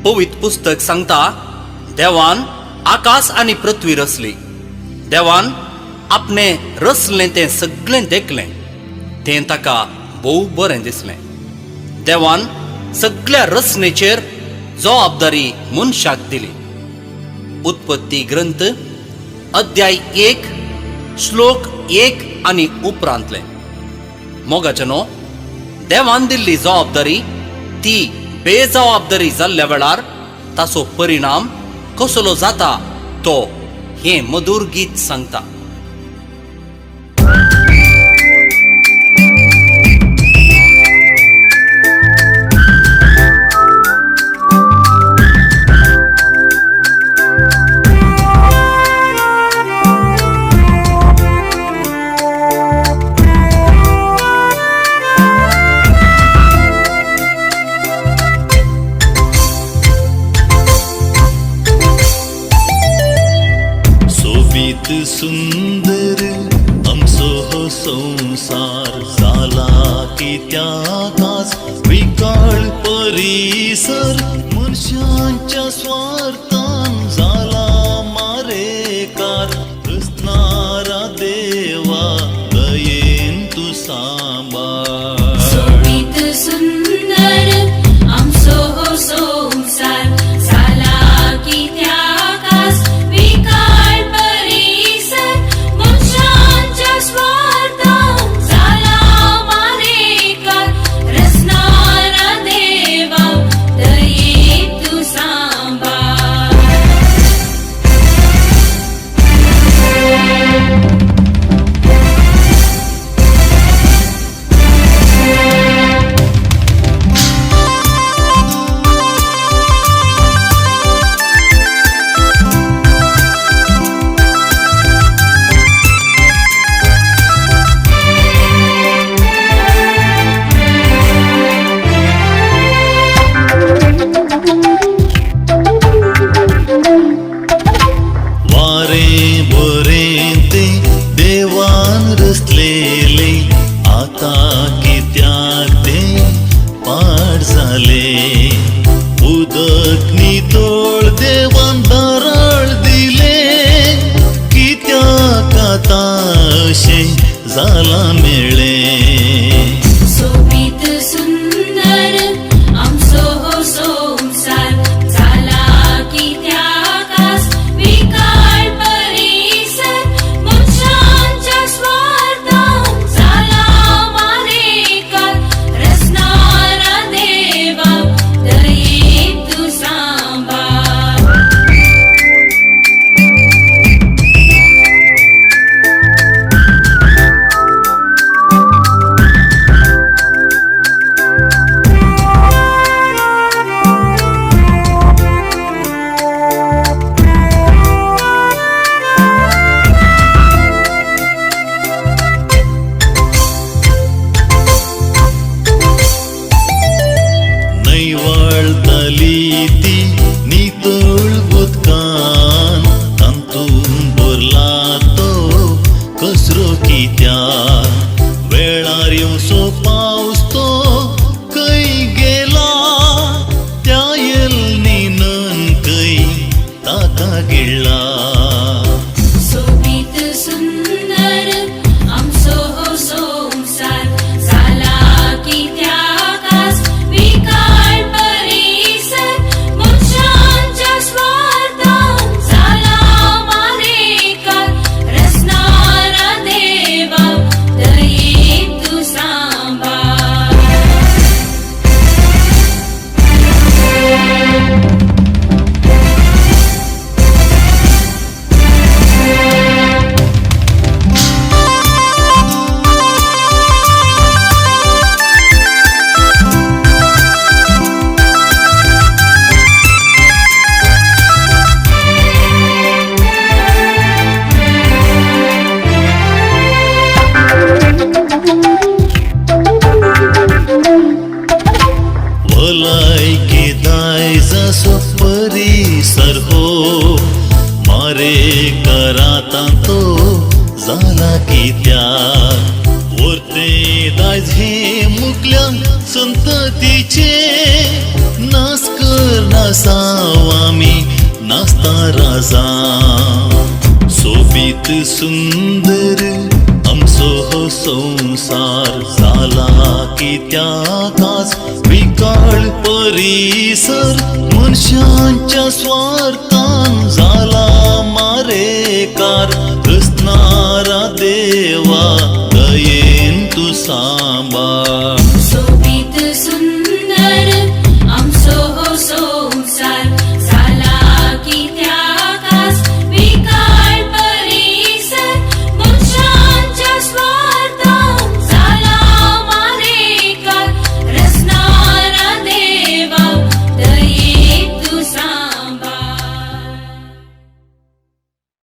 पवित्र पुस्तक सांगता, देवान आकाश आनी पृथ्वी रचली. देवान आपणे रचलें तें सगळें देखलें, तें ताका भोव बरें दिसलें. देवान सगळ्या रचनेचेर जबाबदारी मनशाक दिली. उत्पत्ती ग्रंथ अध्याय 1 श्लोक 1 आनी उपरांतले. मोगाच्यानो, देवान दिल्ली जबाबदारी ती बेजबाबदारी जाल्ल्या वेळार ताचो परिणाम कसलो जाता तो हें मधुर गीत सांगता. सोबीत सुंदर आमचो हो संसार जाला कित्याकाच विकाळ परिसर, मनशांच्या स्वार्थान जाला मारेकार. रचणारा देवा दयेन तूं सांबाळ. सोबीत सुंदर आमचो हो संसार जाला कित्याकास विकाळ परिसर, मनशांच्या स्वार्थान जाला मारेकार. रचणारा देवा दयेन तूं सांबाळ. वारें बरें तें देवान रचलेलें, आतां कित्याक तें पाड जालें. उदक नितळ देवान धाराळ दिलें, कित्याक आतां अशें जालां मेळ्ळें. सोबीत सुंदर आमचो हो संसार जाला कित्याकास विकाळ परिसर, मनशांच्या स्वार्थान जाला मारेकार. रचणारा देवा दयेन तूं सांबाळ. नैवाळताली ती नितळ उदकान, तातूंत भरला तो कचरो कित्याक. वेळार येवचो पावस तो खंय गेला, त्या येलनीन खंय ताका गिळ्ळा. सोबीत सुंदर आमचो हो संसार जाला कित्याकास विकाळ परिसर, मनशांच्या स्वार्थान जाला मारेकार. रचणारा देवा दयेन तूं सांबाळ. भलायकी दायजाचो परिसर हो मारेकरांत तो जाला कित्याक. वरतें दायज हें मुकल्या संततीचें. नास करनासाव आमी नासता राजा. सोबीत सुंदर आमचो हो संवसार जाला कित्याकाच विकाळ परिसर, मनशांच्या स्वार्थान जाला.